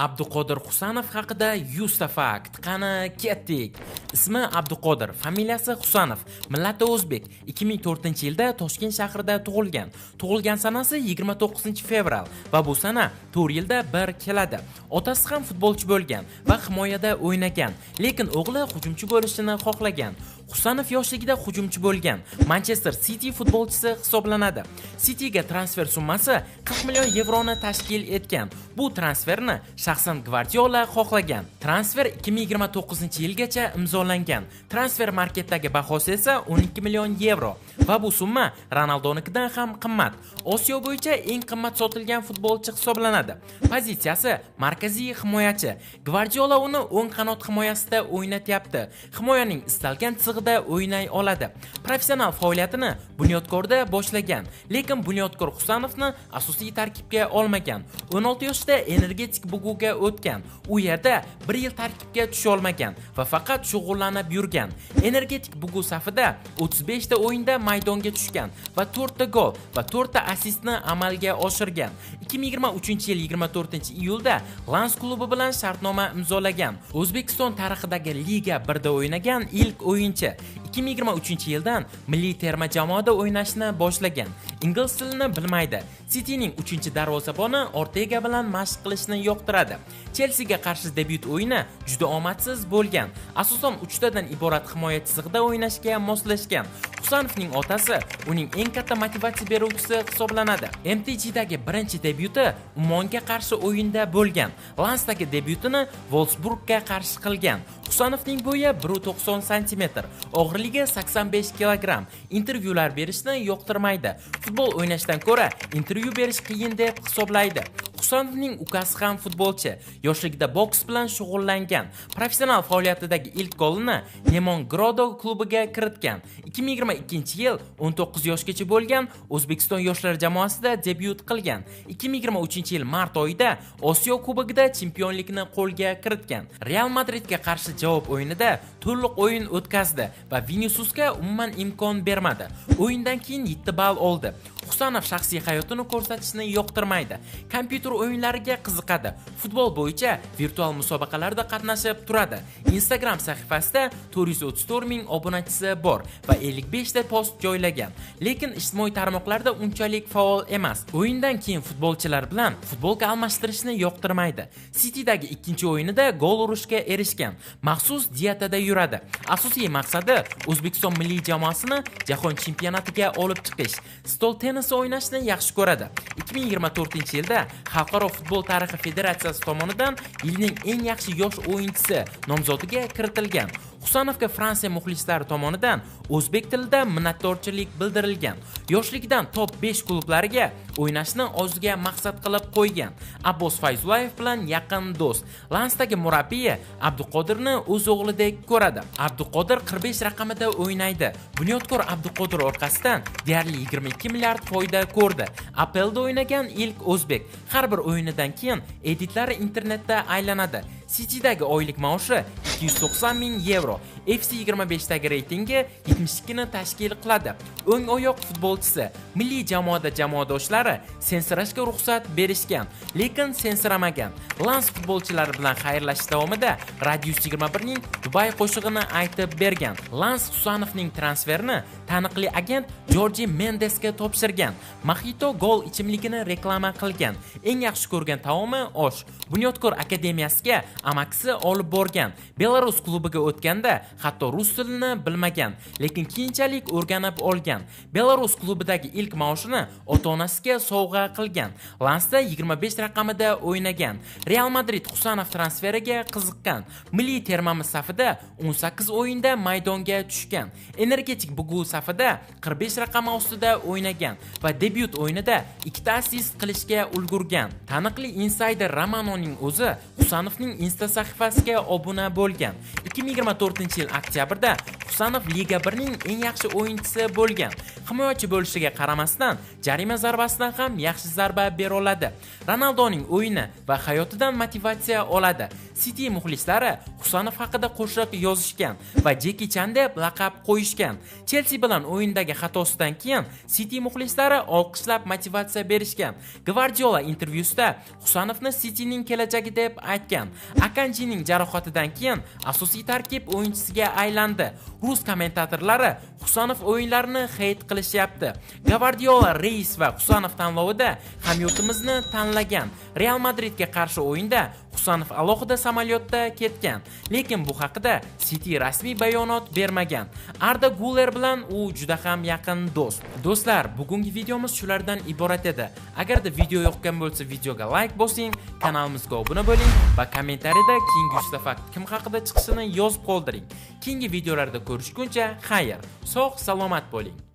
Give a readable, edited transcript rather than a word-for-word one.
Abduqodir Husanov haqida 100 ta fakt. Qani ketdik. Ismi Abduqodir, familiyasi Husanov, millati o'zbek. 2004-yilda Toshkent shahrida tug'ilgan. Tug'ilgan sanasi 29-fevral va bu sana 4 yilda bir keladi. Otasi ham futbolchi bo'lgan va himoyada o'ynagan, lekin o'g'li hujumchi bo'lishini xohlagan. Husanov yoshligida hujumchi bo'lgan. Manchester City futbolchisi hisoblanadi. Cityga transfer summasi 40 million yevroni tashkil etgan. Bu transferni shaxsan Gvardiola xohlagan. Transfer 2029-yilgacha imzolangan. Transfer marketdagi bahosi esa 12 million yevro va bu summa Ronaldonikidan ham qimmat. Osiyo bo'yicha eng qimmat sotilgan futbolchi hisoblanadi. Pozitsiyasi markaziy himoyachi. Gvardiola uni o'ng qanot himoyasida o'ynatyapti. Himoyaning istalgan chizig'ida o'ynay oladi. Professional faoliyatini Bunyodkorda boshlagan, lekin Bunyodkor Husanovni asosiy tarkibga olmagan. 16 yoshida Energetik Buguga o'tgan. U yerda 1 yil tarkibga tusha olmagan va faqat shug'ullanib yurgan. Energetik Bugu safida 35 ta o'yinda maydonga tushgan va 4 ta gol va 4 ta assistni amalga oshirgan. 2023-yil 24-iyulda Lans klubi bilan shartnoma imzolagan. O'zbekiston tarixidagi Liga 1da o'ynagan ilk o'yinchi. 2023-yildan milliy terma jamoada o'ynashni boshlagan. Ingliz tilini bilmaydi. Cityning 3-darvozaboni Ortega bilan mashq qilishni yoqtiradi. Chelsiga qarshi debyut o'yini juda omadsiz bo'lgan. Asosan 3 tadan iborat himoya chizig'ida o'ynashga moslashgan. Husanovning otasi uning eng katta motivatsiya beruvchisi hisoblanadi. MTGdagi birinchi debyuti Ummonga qarshi o'yinda bo'lgan. Lansdagi debyutini Wolfsburgga qarshi qilgan. Husanovning bo'yi 1.90 sm, og'irligi 85 kg. Intervyular berishni yoqtirmaydi. Futbol o'ynashdan ko'ra intervyu berish qiyin deb hisoblaydi. Husanovning ukasi ham futbolchi. Yoshligida boks bilan shug'ullangan. Professional faoliyatidagi ilk golini Nemon Grodo klubiga kiritgan. 2022-yil 19 yoshgacha bo'lgan O'zbekiston yoshlar jamoasida debyut qilgan. 2023-yil mart oyida Osiyo Kubogida chempionlikni qo'lga kiritgan. Real Madridga qarshi javob o'yinida to'liq o'yin o'tkazdi va Viniciusga umuman imkon bermadi. O'yindan keyin 7 ball oldi. Husanov shaxsiy hayotini ko'rsatishni yoqtirmaydi. Kompyuter o'yinlariga qiziqadi. Futbol bo'yicha virtual musobaqalarda qatnashib turadi. Instagram sahifasida 434 ming obunachisi bor va 55 ta post joylagan. Lekin ijtimoiy tarmoqlarda unchalik faol emas. O'yindan keyin futbolchilar bilan futbolka almashtirishni yoqtirmaydi. Citydagi ikkinchi o'yinida gol urishga erishgan. Maxsus dietada yuradi. Asosiy maqsadi O'zbekiston milliy jamoasini jahon chempionatiga olib chiqish. Stol tennisi o'ynashni yaxshi ko'radi. 2024-yilda Xalqaro futbol tarixi federatsiyasi tomonidan yilning eng yaxshi yosh o'yinchisi nomzodiga kiritilgan. Husanovga Fransiya muxlislari tomonidan o'zbek tilida minnatdorchilik bildirilgan. Yoshligidan top 5 klublariga o'ynashni o'ziga maqsad qilib qo'ygan. Abbos Fayzullayev bilan yaqin do'st. Lansdagi murabbiyi Abduqodirni o'z o'g'lidek ko'radi. Abduqodir 45 raqamida o'ynaydi. Bunyodkor Abduqodir orqasidan deyarli 22 milliard foyda ko'rdi. APLda o'ynagan ilk o'zbek. Har bir o'yinidan keyin editlari internetda aylanadi. Citydagi oylik maoshi 290 ming yevro. FC 25dagi reytingi 72 ni tashkil qiladi. O'ng oyoq futbolchisi. Milliy jamoada jamoadoshlari sensirashga ruxsat berishgan, lekin sensiramagan. Lans futbolchilari bilan xayrlashish davomida Radius 21 ning Dubay qo'shig'ini aytib bergan. Lans Husanovning transferini taniqli agent Jorji Mendesga topshirgan. Mojito gol ichimligini reklama qilgan. Eng yaxshi ko'rgan taomi osh. Bunyodkor akademiyasiga amakisi olib borgan. Belarus klubiga o'tganda hatto rus tilini bilmagan, lekin keyinchalik o'rganib olgan. Belarus klubidagi ilk maoshini ota-onasiga sovg'a qilgan. Lansda 25 raqamida o'ynagan. Real Madrid Husanov transferiga qiziqqan. Milliy termamiz safida 18 o'yinda maydonga tushgan. Energetik Bugu safida 45 raqami ostida o'ynagan va debyut o'yinida 2 ta assist qilishga ulgurgan. Taniqli insider Romanoning o'zi Husanovning Insta sahifasiga obuna bo'lgan. 2024-yil oktyabrda Husanov Liga 1 ning eng yaxshi o'yinchisi bo'lgan. Himoyachi bo'lishiga qaramasdan, jarima zarbasidan ham yaxshi zarba bera oladi. Ronaldoning o'yini va hayotidan motivatsiya oladi. City muxlislari Husanov haqida qo'shiq yozishgan va Jeki Chan deb laqab qo'yishgan. Chelsea bilan o'yindagi xatosidan keyin City muxlislari olqishlab motivatsiya berishgan. Gvardiola intervyusida Husanovni Cityning kelajagi deb aytgan. Akanjining jarohatidan keyin asosiy tarkib o'yinchisiga aylandi. Rus kommentatorlari Husanov o'yinlarini heyt qilishyapti. Gvardiola Reis va Husanov tanlovida hamyurtimizni tanlagan. Real Madridga qarshi o'yinda Husanov alohida samolyotda ketgan, lekin bu haqida City rasmiy bayonot bermagan. Arda Guler bilan u juda ham yaqin do'st. Do'stlar, bugungi videomiz shulardan iborat edi. Agarda video yoqqan bo'lsa, videoga like bosing, kanalimizga obuna bo'ling va kommentariyada keyingi 100 ta fakt kim haqida chiqishini yozib qoldiring. Keyingi videolarda ko'rishguncha xayr, sog' salomat bo'ling.